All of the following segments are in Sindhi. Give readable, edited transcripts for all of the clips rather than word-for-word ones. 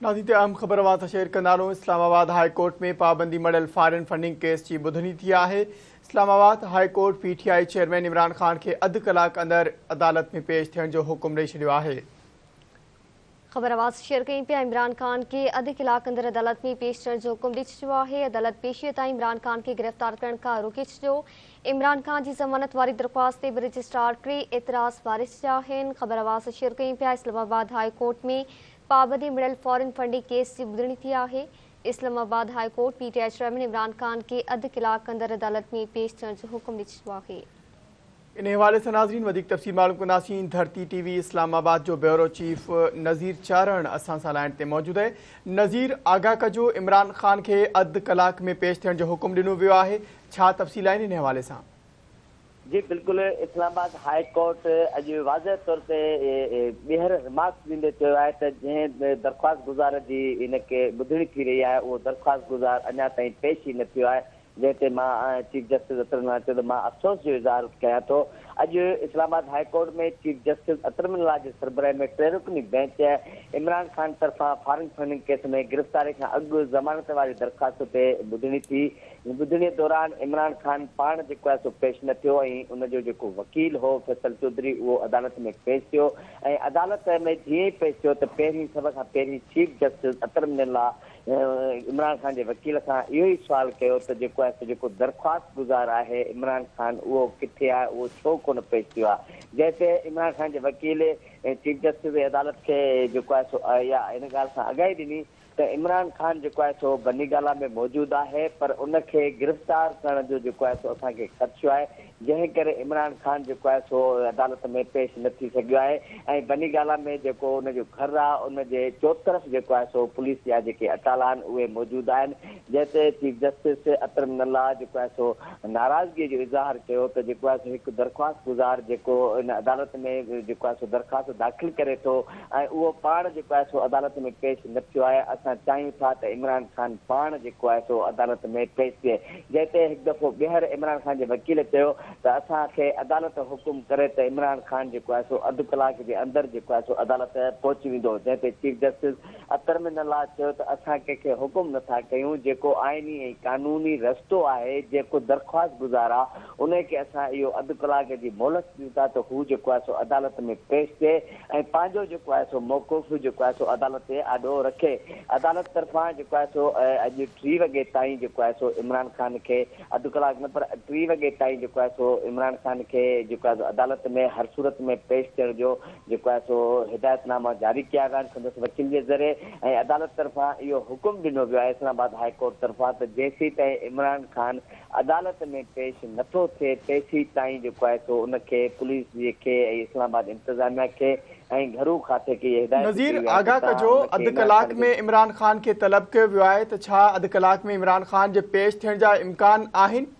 ناظرين ته اهم خبر اوهان سان شيئر ڪندا هلون اسلام آباد هاء ڪورٽ ۾ پابندي مڙهيل فارين فنڊنگ ڪيس جي ٻڌڻي ٿي آهي Islamabad high court P T I chairman Imran Khan کي اڌ ڪلاڪ اندر عدالت ۾ پيش ٿيڻ جو حڪم ڏئي ڇڏيو آهي. خبر اوهان سان شيئر ڪيون پيا عمران خان کي اڌ ڪلاڪ اندر عدالت ۾ پيش ٿيڻ جو حڪم ڏئي ڇڏيو آهي عدالت پيشي تائين عمران خان کي گرفتار ڪرڻ کان روڪي ڇڏيو عمران خان جي ضمانت واري درخواست تي به رجسٽرار ٽي اعتراض واري ڇڏيا آهن خبر اوهان سان شيئر ڪيون پيا اسلام آباد هاء ڪورٽ ۾ پابندي مڙهيل فارين فنڊنگ ڪيس جي ٻڌڻي ٿي آهي، Islamabad high court P T I chairman Imran Khan کي اڌ ڪلاڪ اندر عدالت ۾ پيش ٿيڻ جو حڪم ڏئي ڇڏيو آهي. انهي حوالي سان ناظرين وڌيڪ تفصيل معلوم ڪنداسين ڌرتي ٽي وي اسلام آباد جو بيورو چيف نذير چارڻ اسان سان لائين تي موجود آهي نذير آگاهه ڪجو عمران خان کي اڌ ڪلاڪ ۾ پيش ٿيڻ جو حڪم ڏنو ويو آهي ڇا تفصيل آهن انهي حوالي سان. جي بلڪل اسلام آباد هاء ڪورٽ اڄ واضح طور تي ٻيهر رمارڪس ڏيندي چيو آهي ته جنهن درخواست گذار جي هن کي ٻڌڻي ٿي رهي آهي اهو درخواست گذار اڃا تائين پيش ئي نه ٿيو آهي جنهن تي مان چيف جسٽس اطهر من الله چيو ته مان افسوس جو اظهار ڪيان ٿو اڄ Islamabad high court ۾ chief justice Athar Minallah جي سربراهي ۾ ٽي رڪني بئنچ عمران خان طرفان فارن فنڊنگ ڪيس ۾ گرفتاري کان اڳ ضمانت واري درخواست تي ٻڌڻي ٿي ٻڌڻي دوران عمران خان پاڻ جيڪو آهي سو پيش نه ٿيو ۽ ان جو جيڪو وڪيل هو فيصل چوڌري اهو عدالت ۾ پيش ٿيو ۽ عدالت ۾ جيئن ئي پيش ٿيو ته پهرين سڀ کان پهرين chief justice Athar Minallah Imran Khan جي وڪيل کان اهو ئي سوال ڪيو ته جيڪو آهي سو جيڪو درخواست گذار آهي عمران خان اهو ڪٿي آهي اهو ڇو ڪونه پيش ٿيو آهي جنهن تي عمران خان جي وڪيل چيف جسٽس عدالت کي جيڪو آهي سو اها ان ڳالهه سان آگاهي ڏني ته عمران خان جيڪو آهي سو بني گالا ۾ موجود آهي پر ان کي گرفتار ڪرڻ جو جيڪو آهي سو اسان کي خدشو آهي جنهن ڪري عمران خان جيڪو آهي سو عدالت ۾ پيش نه ٿي سگهيو آهي ۽ بني گالا ۾ جيڪو ان جو گهر آهي ان جي چوطرف جيڪو آهي سو پوليس جا جيڪي اٽالا آهن اهي موجود آهن جنهن تي چيف جسٽس اطهر من الله جيڪو آهي سو ناراضگي جو اظهار ڪيو ته جيڪو آهي سو هڪ درخواست گذار جيڪو ان عدالت ۾ جيڪو آهي سو درخواست داخل ڪري ٿو ۽ اهو پاڻ جيڪو آهي سو عدالت ۾ پيش نه ٿيو آهي، اسان چاهيون ٿا ته عمران خان پاڻ جيڪو آهي سو عدالت ۾ پيش ٿئي، جنهن تي هڪ دفعو ٻيهر عمران خان جي وڪيل چيو ته اسان کي عدالت حڪم ڪري ته عمران خان جيڪو آهي سو اڌ ڪلاڪ جي اندر جيڪو آهي سو عدالت پهچي ويندو، جنهن تي چيف جسٽس اطهر من الله چيو ته اسان ڪنهن کي حڪم نه ٿا ڪيون، جيڪو آئيني ۽ قانوني رستو آهي، جيڪو درخواست گذار آهي انهي کي اسان اهو اڌ ڪلاڪ جي مهلت ڏيون ٿا ته هو جيڪو آهي سو عدالت ۾ پيش ٿئي. ۽ پنهنجو جيڪو آهي سو موقف جيڪو آهي سو عدالت جي آڏو رکي. عدالت طرفان جيڪو آهي سو اڄ ٽي وڳي تائين جيڪو آهي سو عمران خان کي اڌ ڪلاڪ نه پر ٽي وڳي تائين جيڪو آهي سو عمران خان کي جيڪو آهي سو عدالت ۾ هر صورت ۾ پيش ٿيڻ جو جيڪو آهي سو هدايت ناما جاري ڪيا ويا آهن سندس وڪيل جي ذريعي ۽ عدالت طرفان اهو حڪم ڏنو ويو آهي اسلام آباد هاء ڪورٽ طرفان ته جيسيتائين عمران خان عدالت ۾ پيش نٿو ٿئي تيسيتائين جيڪو آهي سو ان کي پوليس جي کي ۽ اسلام آباد انتظاميا کي ۽ گهرو کاتي کي اهي هدايتون نذير ڪيون ويون آهن ته آگاهه توهان ڪجو ان کي اڌ عمران ڪلاڪ خان ۾ کي عمران خان کي طلب ڪيو ويو آهي ته ڇا اڌ ڪلاڪ ۾ عمران خان جي پيش ٿيڻ جا امڪان آهن؟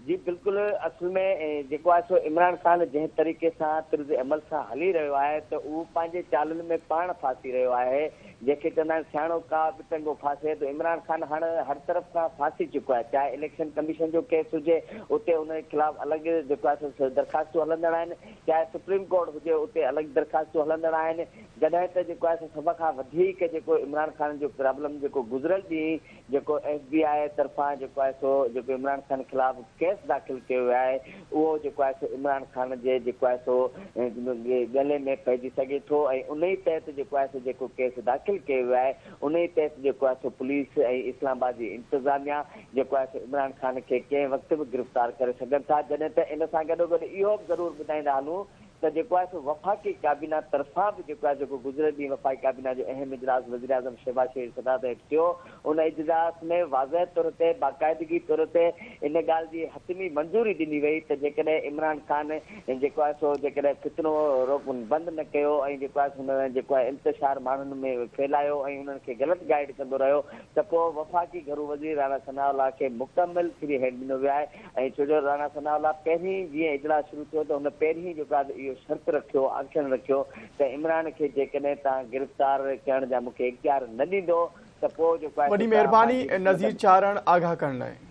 جي بلڪل اصل ۾ جيڪو آهي سو عمران خان جنهن طريقي سان طرز عمل سان هلي رهيو آهي ته اهو پنهنجي چالن ۾ پاڻ ڦاسي رهيو آهي جنهن کي چوندا آهن سياڻو ڪاء به ٽنگو ڦاسي ته عمران خان هاڻ هر طرف کان ڦاسي چڪو آهي چاهي اليڪشن ڪميشن جو ڪيس هجي اتي ان جي خلاف الڳ جيڪو آهي سو درخواستون هلندڙ آهن چاهي سپريم ڪورٽ هجي اتي الڳ درخواستون هلندڙ آهن جڏهن ته جيڪو آهي سو سڀ کان وڌيڪ جيڪو عمران خان جو پرابلم جيڪو گذريل ڏينهن جيڪو ايف بي آء طرفان جيڪو آهي سو جيڪو عمران خان خلاف ڪيس داخل ڪيو ويو آهي اهو جيڪو آهي سو عمران خان جي جيڪو آهي سو ڳلي ۾ پئجي سگهي ٿو ۽ انهي تحت جيڪو آهي سو جيڪو ڪيس داخل ڪيو ويو آهي انهي تحت جيڪو آهي سو پوليس ۽ اسلام آباد جي انتظاميا جيڪو آهي سو عمران خان کي ڪنهن وقت به گرفتار ڪري سگهن ٿا جڏهن ته ان سان گڏوگڏ اهو به ضرور ٻڌائيندا هلون ته جيڪو آهي سو وفاقي ڪابينا طرفان به جيڪو آهي جيڪو گذريل ڏينهن وفاقي ڪابينا جو اهم اجلاس وزيراعظم شهباز شريف صدارت هيٺ ٿيو ان اجلاس ۾ واضح طور تي باقاعدگي طور تي ان ڳالهه جي حتمي منظوري ڏني وئي ته جيڪڏهن عمران خان جيڪو آهي سو جيڪڏهن فتنو روڪ بند نه ڪيو ۽ جيڪو آهي سو هن جيڪو آهي انتشار ماڻهن ۾ ڦهلايو ۽ انهن کي غلط گائيڊ ڪندو رهيو ته پوء وفاقي گهرو وزير راڻا ثناء الله کي مڪمل فري هينڊ ڏنو ويو آهي ۽ ڇو جو راڻا ثناء الله پهرين جيئن اجلاس شروع ٿيو ته هن پهرين جيڪو آهي اهو شرط رکيو آپشن رکيو ته عمران کي جيڪڏهن توهان گرفتار ڪرڻ جا مون کي اختيار نه ڏيندو ته پوء جيڪو آهي وڏي سو توهان مهرباني پنهنجي نذير مطلب چارڻ آگاهه ڪرڻ لاء.